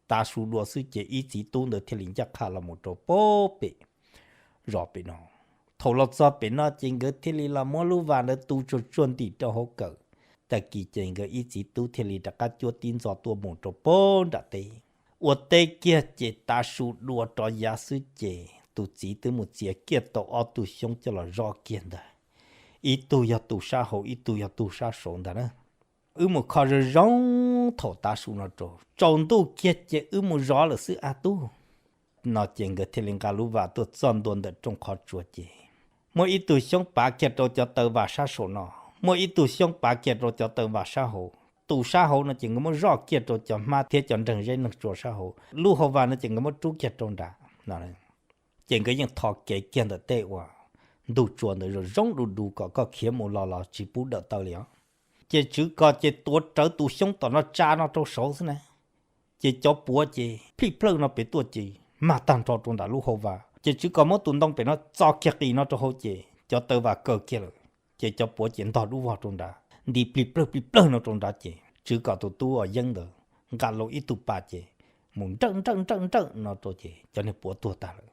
tav su dua xwb ces ib txiv tub ntawd thiaj li ncaj qha los mus rau puag pem zos pem no. Thaum los txog pem no ces nkawd thiaj li los muab lub vas ntawd tu tsuag tsuag ntim rau hauv kawm. Tag kis ces nkawd ib txiv tub thiaj li rov qab cuab tib ntxo tuaj mus rau puag nram teb. Ua teb kiag ces tav su dua rov yav xwb ces tus txiv twb mus txiav kiag tau ob tug xyoob coj los zov kiag ntag. Ib tug yog tu sab hauv ib tug yog tu sab saud ntag na. Wb mus kho zoo zoo thaum tav su no rau, tsaus ntuj kiag ces wb mus zov lawm xwb a tub. No ces nkawd thiaj li nqa lub vas tuaj txog ntua ntawm rooj qhov tsua ces muaj ib tug xyoob pav kiag rau cov taw vas sab saum no, muaj ib tug xyoob pav kiag rau cov taw vas sab hauv. Tus sab hauv no ces nkawd muab zoj kiag rau cov hmab thiab cov nreeg zeb neeg tsua sab hauv. Lub hau vas no ces nkawd muab rub kiag rau nrad no. Ces nkawd yeej tho kev kiag ntawm tej uas ntug tsua ntawd zoo zoo du du kom koj khiav mus los los tsis pub dawm taw li os. Ces Tswv Kos ces tuav rawv tus xyoob tom no tsa no rau saud xwb na. Ces cov puav ces plij plawj no pem tuaj ces mag tag nrho rau nram lub hau vas. Ces Tswv Kos muab tus ntoo pem no txo kiag qis no rau hauv ces cov taw vas kaw kiag lawm. Ces cov puav ces ntog dub vog rau nrad, nti plig plawg plig plawg no rau nrad ces Tswv Kos tus tub uas Yeeb ntawd nqa loo ib tug pas ces mus nrawj nrawj nrawj nrawj no rau ces cov niag puav tuag tag lawm.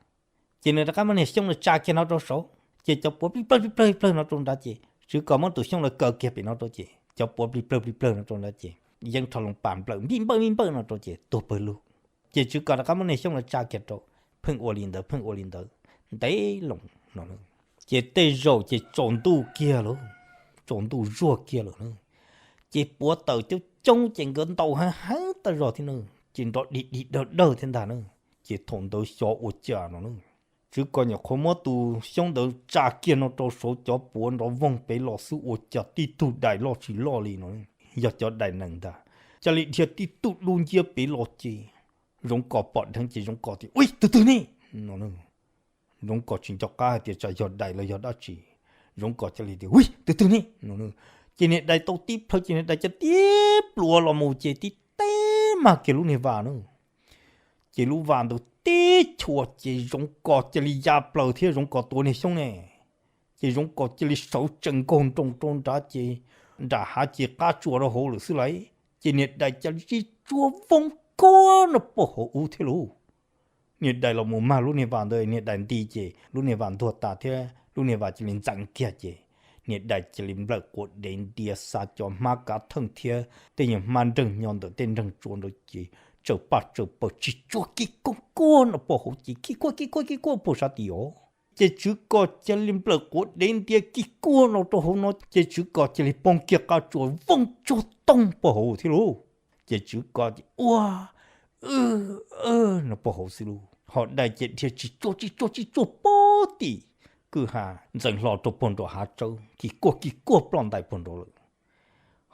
Ces nws rov qab muab niag xyoob lawv tsa kiag no rau saud ces cov puav plig plawg plig plawg plig plawg no rau nrad ces Tswv Kos muab tus xyoob lawv kaw kiag pem no rau ces cov puav plig plawg plig plawg no rau nrad ces Yeeb rho loo pas nplawm npij npawj npij npawj no rau ces tuag pawg lug. Ces Tswv Kos rov qab muab niag xyoob lawv tsa kiag rau, pheej ua li ntawd pheej ua li ntawd ntev loo. no. Ces tej zaum ces tsaus ntuj kiag lawm, tsaus ntuj zuag kiag lawm na, ces puav tawm coob coob ces nkawd ntaus heev heev tag zog thiab na, ces nrov dig dig dawg dawg thiab ntag na. Ces thaum ntawd xyov ua cas no na, Tswv Kos nyuam qhuav muab tus xyoob ntawd tsa kiag no rau saud cov puav nrov voog pem los xwb ua cas tib tug dais loj tsis loj li no, yog cov dais nees ntag, cia li dhia tib tug dub nciab pem los ces Zoov Kos pom dheev ces Zoov Kos tias, Ui, tus twg ne? No, Zoov Kos tsis nco qab hais tias tsam yog dais los yog dab tsi. Zoov Kos cia li tias, Ui, tus twg ne? No, ces niag dais tau tib plhaw ces niag dais cia li tib pluav los mus ces tib teb mag kiag lub niag vas na. Ces lub vas ntawd tib chua ces Zoov Kos cia li ya plaws thiab Zoov Kos tuav niag xyoob ne. Ces Zoov Kos cia li sawv tsees nkaug nroos rau nrad ces nram hav ces qab tsuas rau hauv lawm xwb lauj. Ces niag dais cia li tib tsuag voog kuag no puag hauv ub thiab lauj. Niag dais los mus mag lub niag vas ntawd, niag dais nti ces lub niag vas ntuag tas thiab lub niag vas cia li ntxeev kiag ces niag dais cia li nplawm quav dev ntias xa cov hmab kav theej thiab tej nyuag hmab nreeg nyo ntawm tej nreeg tsua ntawd ces tsawm paj tsawm pawg tib tsuag kib kuag kuag no puag hauv ces kib kuag kib kuag kib kuag puag sab tid os. Ces Tswv Kos cia li nplawm quav dev ntias kib kuag no rau hauv no ces Tswv Kos cia li poob kiag qab tsuas voog tsuag toog puag hauv thiab lauj. Ces Tswv Kos ces ua no puag hauv xwb lauj, ho dais ces dhia tsis tsuag tsis tsuag tsis tsuag puag tim kwj ha ntxeev hlo rau puag nram hav tsawb kis kuag kis kuag ploj ntais puag nraud lawm.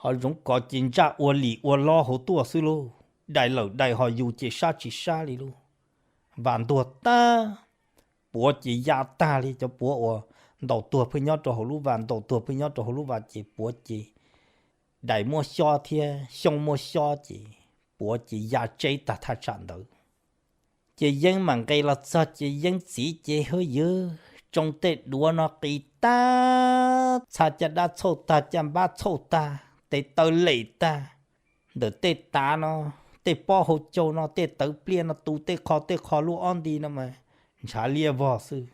Ho Zoov Kos ces ntsaj ua lim ua lob hauv tuaj xwb lauj, dais lawm dais ho yus ces sab tsis sab li lauj. Vas ntuag tag, puav ces ya tag li, cov puav uas ntaus tuag pheej nyob rau hauv lub vas, ntaus tuag pheej nyob rau hauv lub vas ces puav ces dais muab xyob thiab xyoob muab xyob ces puav ces ya tseb tag thaj tsam ntawd. Ces Yeeb mam nqes los txog ces Yeeb txiv ces hwj ywv tsoo tej duav no qis tag, txha caj dab txhauj tag, caj npab txhauj tag, tes taw lem tag, ntawm tej tav no, tej pob hau caug no, tej tawv pliaj no, tu tej qho tej qho lub ob nti no mas ntshav liab vog xwb.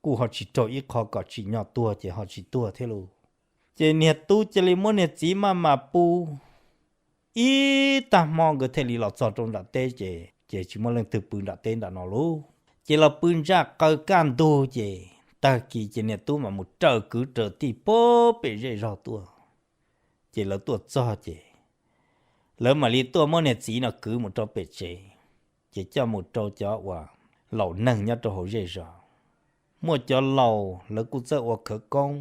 Kuj ho tsis raug ib qho kom tsim nyog tuag ces ho tsis tuag thiab lauj. Ces niag tub cia li muab niag txiv maj mam pw ib tag hmo nkawd thiaj li los txog rau nram teb ces, ces tsis muaj leej twg pw nram teb nram no lauj. Ces los pw ntsaj qaws kaj ntug ces tag kis ces niag tub mam mus raws kwv raws tij puag pem zej zog tuaj. Ces lawv tuaj txog ces lawv mam li tuaj muab niag txiv no kwv mus rau pem tsev, ces coj mus rau cov uas laus neeg nyob rau hauv zej zog. Muaj cov laus lawv kuj txawj ua khawv koob,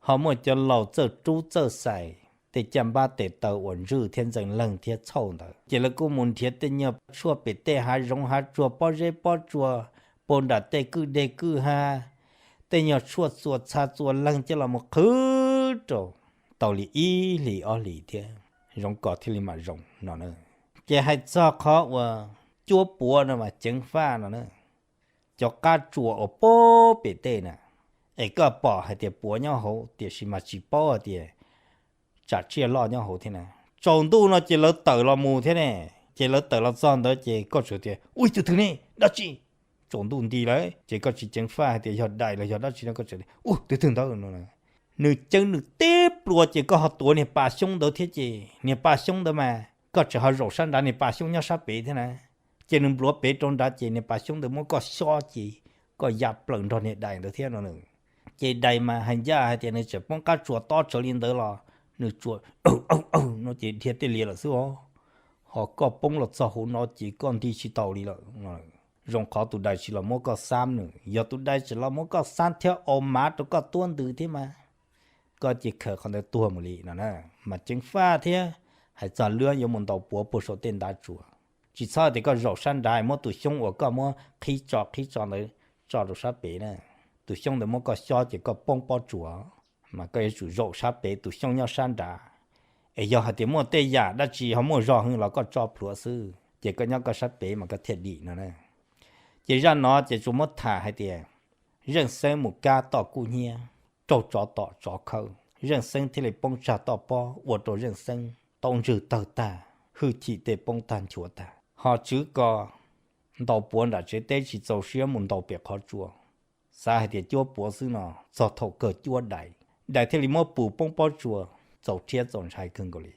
ho muaj cov laus txawj rub txawj xais tej caj npab tes taw uas ntswj thiab ntxeev leeg thiab txhauj ntawd. Ces lawv kuj mus nrhiav tej nyuag tshuaj pem tej hav zoov hav tsuag pob zeb pob tsuas, puag nram tej kwj deg kwj ha, tej nyuag tshuaj txuas txha txuas leeg coj los mus qhwv rau tau li ib hlis ob hlis thiab Zoov Kos thiaj li mam zoo no na. Ces hais txog qhov uas cuab puav no mas ceev faj no na, cov qab tsuas uas puag pem tej na, es koj pom hais tias puav nyob hauv tiam sis mas tsis paub hais tias tsam tsiaj loj nyob hauv thiab na. Tsaus ntuj no ces lawv tawm los mus thiab ne, ces lawv tawm los txog ntawd ces koj tsuas tias, Ui, tus twg ne? Dab tsi? Tsaus ntuj nti lawm ces koj tsis ceev faj hais tias yog dais los yog dab tsi no, koj tsuas tias, Ub, tus twg ntawd no? Nws ceeb nws tib pluas ces koj ho tuav niag pas xyoob ntawd thiab ces niag pas xyoob ntawd mas koj tseem ho zaum sab nrad, niag pas xyoob nyob sab pem thiab na. Ces nws npluav pem rau nrad ces niag pas xyoob ntawd muab koj xyob ces koj ya plaws nrog niag dais ntawd thiab no. Ces dais mas hais ncaj hais tias nws tseem poob qab tsuas tob tsawv li ntawd los nws tsuas aw aw aw no ces dhia tej lias lawm xwb os. Ho koj poob los txog hauv no ces koj nti tsis tau li lawm. Zoo qhov tus dais tsis los muab koj xab nws, yog tus dais tseem los muab koj xab thiab au mav rau koj tuab ntws thiab mas koj ces khaws qhov ntawd tuag mus li no na. Mas ceev faj thiab, hais txog luab yuav mus ntaus puav puag saum tej ntav tsuas, tsis txhob tias koj zaum sab nrad muab tus xyoob uas koj muab qhib tso qhib tso ntawd tso rau sab pem na. Tus xyoob ntawd muab koj xyob ces koj poob pob tsuas, mas koj yuav tsum zaum sab pem tus xyoob nyob sab nrad. Es yog hais tias muaj tej yam dab tsi ho muaj zog heev los koj tso plhuav xwb ces koj nyob koj sab pem mas koj thiaj dim no na. Ces zaj no ces tsuas muab tham hais tias Zeej Xeeb mus kab toj kub hnyiab, raug tsov tom tsov khawb, Zeej Xeeb thiaj li poob tsag toj pob ua rau Zeej Xeeb taub ntswg tawg tag, hwj chim tej poob tag nchuav tag. Ho Tswv Kos ntaus puav nram tsev teb tsis txaus siab mus ntaus pem qhov tsua, xav hais tias cuab puav xwb no, txog thaum kawg cuab dais, dais thiaj li muab pus poob pob tsuas txaus rhiab txaus ntshai kawg nkaus li.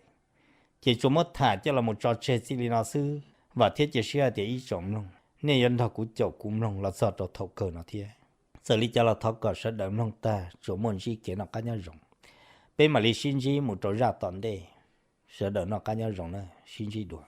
Ces tsuas muab tham coj los mus tso tseg txij li no xwb, vam thiab cia siab hais tias ib tsoom mloog nej yuav nrog kuv caum kuv mloog los txog rau thaum kawg no thiab. Txawm li cas los thov kom sawv daws mloog tag tsuas muaj ntsib kev noj qab nyob zoo. Peb mam li sib ntsib mus rau zaj tom ntej. Sawv daws noj qab nyob zoo na, sib ntsib dua.